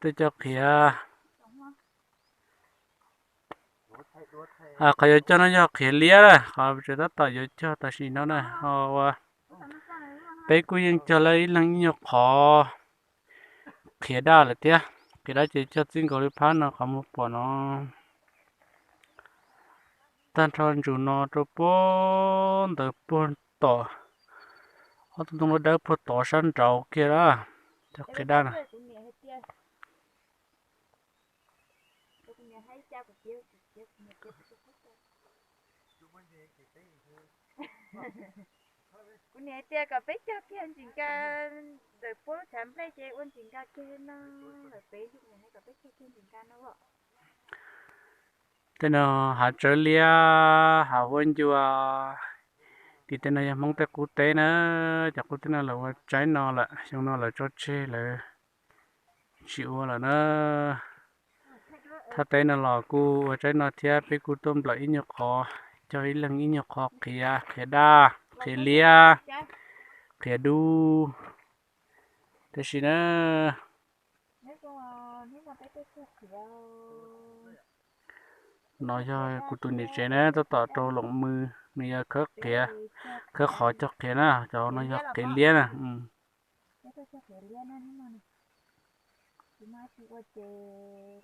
Tuaj cog qhiav. Qhov yuav cog no yog qhiav liab na, qhov tseem tab tom yuav cog tam sim no na. Peb kuj yeej cog lawm ib leeg ib nyuag qhov qhiav daj lawm thiab. Qhiav daj ces cog txij nkaus li phab no qhov muag pom no, tag nrho ntsus no rau puag ntawd puag tom ob tug ntoo dawb dawb puag tod sab nraud kiag na, cov qhiav daj na. Kuv niam tias kom peb cog kiag ntsis nka, ntawm puab lub tshav nplej ces ua ntsis nka kiag no, lawm peb yug niam hais kom peb cog kiag ntsis nka no. Tej no hav tsawb liab, hav huab ncua. Tim tej no yog Hmoob tej qub teb na, cov qub teb no lawv ua tsaib no lawm, xyoo no lawv tso tseg lawv tsis ua lawm na. Thaj teb no los kuj ua tsaib no thiab, peb kuj tuaj nplawm ib nyuag qhov, cog ib leeg ib nyuag qhov qhiav, qhiav daj, qhiav liab, qhiav dub. Tiam sis na, no yog kuv tus niam tsev na, tab tom rau loos mws, nws yog khawb qhiav, khawb qhov cog qhiav na, cov no yog qhiav liab na. Ib tug ua ces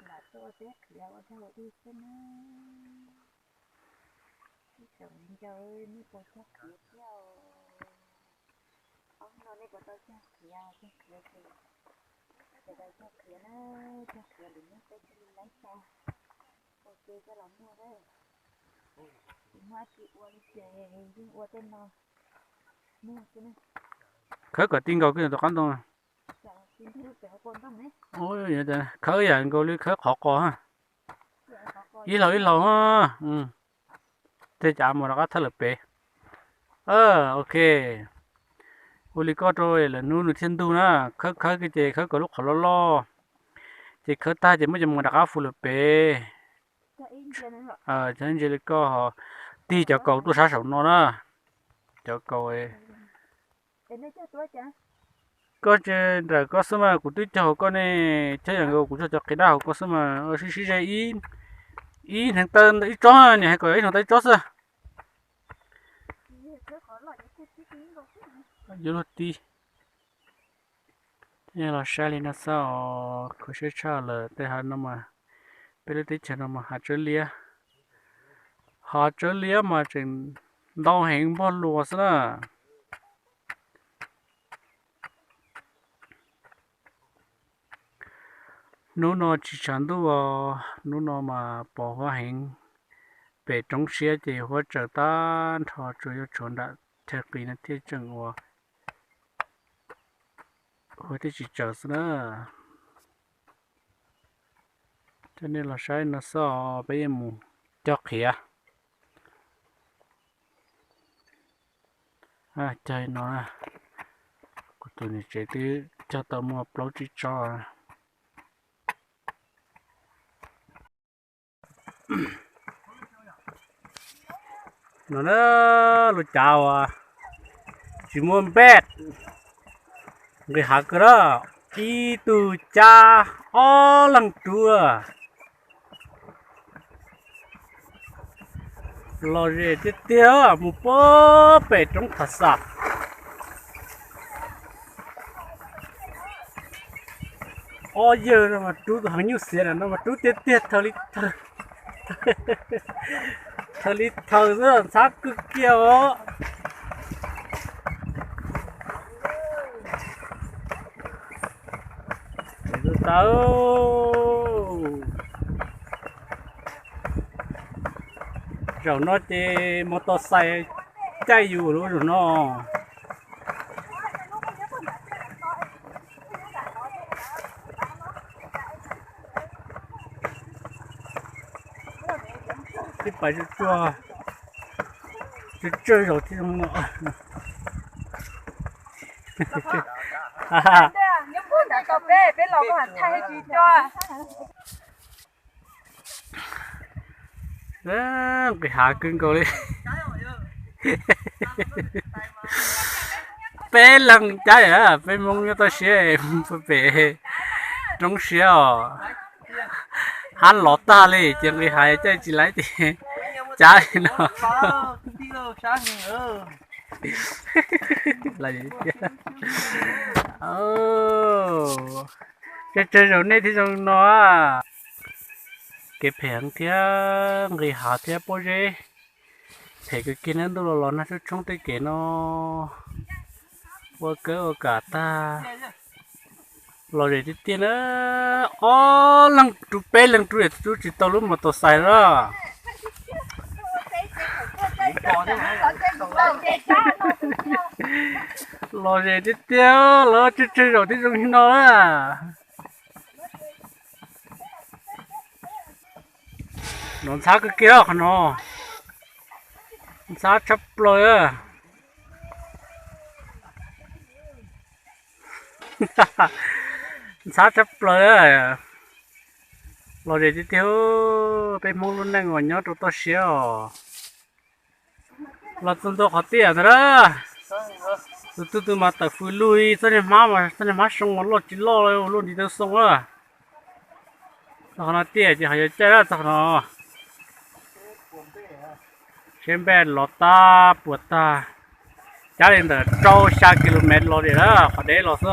lam tuaj ua teb qhiav ua dag ua dig xwb na. Ib tsoom viv ncaus nej puas cog qhiav thiab? Ob hnub no nej puas tau cog qhiav? Cog qhiav ces sawv daws cog qhiav na, cog qhiav lwm hnub peb thiaj li laib tau ua ke coj los muag na. Tsis muaj dab tsi ua li ces yeej ua tej no muag xwb na. Khawb kom ti nkaus kiag tom qab ntoo. Khawb yam nkaus li khawb qhov qos, ib hlau ib hlau. Tej cav mus rov qab thawb lawm pem. Ok, ua li koj rau lawm hnub nws thiaj ntug na. Khawb khawb kiag ces khawb kom lub qhov loj loj, ces khawb tag ces muab cov mus rov qab fu lawm pem. Cov ntsia li koj, tig cov kaus tuaj sab saum no na. Cov kaus, koj tsis nrawm koj xwb mas kuv twb cog hauv koj ne. Cog yam nkaus kuv cog cov qhiav daj hauv koj xwb mas sib sib ze ib hneev taw ib tsob, niam hais kom ib hneev taw ib tsob xwb. Yuav luag ti. Los saib li no xwb os, khuv siab tshaj lawm. Tej hav no mas, peb lub teb chaws no mas hav tsawb liab, hav tsawb liab mas tseem ntau heev npog luas xwb na. Hnub no tsis tshav ntuj os, hnub no mas pos huab heev, pem roob siab ces huab tsaws tag nrho, tsuas yuav tshuav nram chaw qis no thiaj tseem ua, huab thiaj tsis tsaws xwb na. Coj nej los saib no xwb os, peb yuav mus cog qhiav. Cog no, kuv tus niam tsev twb cog tau muaj plaub tsib tsob. No na, lub cav uas tsis muaj npej, nqis hav kawg na, ib tug cab ob leeg rub. Lom zem tiag tiag, mus puag pem roob Thas Xas. Ob yawg no mas rub tus heev nyuj xiav no mas rub tiag tiag, thaws li thaws xwb, ntxhab kawg kiag os. Tau, zaum no ces mos tos xais caij yus lub zaum no. Tib pais tsuag tsuag, tsawg tsawg zaus thiaj zoo no. Nqis hav kawg nkaus li. Peb leeg cab, peb Hmoob nyob toj siab pem. Zoo siab os. Hab lov tag li ces nqis hav caij tsis laib ces cav li no. Tsawg tsawg zaum nej thiaj zoo no. Kev phem heev thiab, nqis hav thiab pob zeb phem kawg kiag na. Ntuj los los nag tshoob tshoob tej kev no ua kawb ua kam tag. Lom zem tiag tiag na. Ob leeg rub peb leeg rub, rub tsis tau lub mos taus xais lawm. Lom zem tiag tiag, lawv tsawg tsawg zaum thiaj zoo li no na. Nov ntxhab kawg kiag qhov no, ntxhab tshaj plaws. Ntxhab tshaj plaws. Lom zem tiag tiag, peb Hmoob lub neej uas nyob rau toj siab os. Los txog ntua qhov tiaj ntag na. Tus twg tus mas tawm fws lug li, txoj niag hmab mas txoj niag hmab soo mas loj tsis loj li, luaj ntiv taw xoo na. Txog qhov no tiaj ces ho yuav caij lawm txog qhov no. Seb npej los tag puas tag. Cab li ntawm rau xya kilomev los li lawm qhov deb los xwb.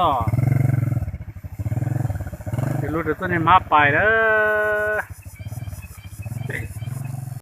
Ces lug rau txoj niag hmab pais lawm.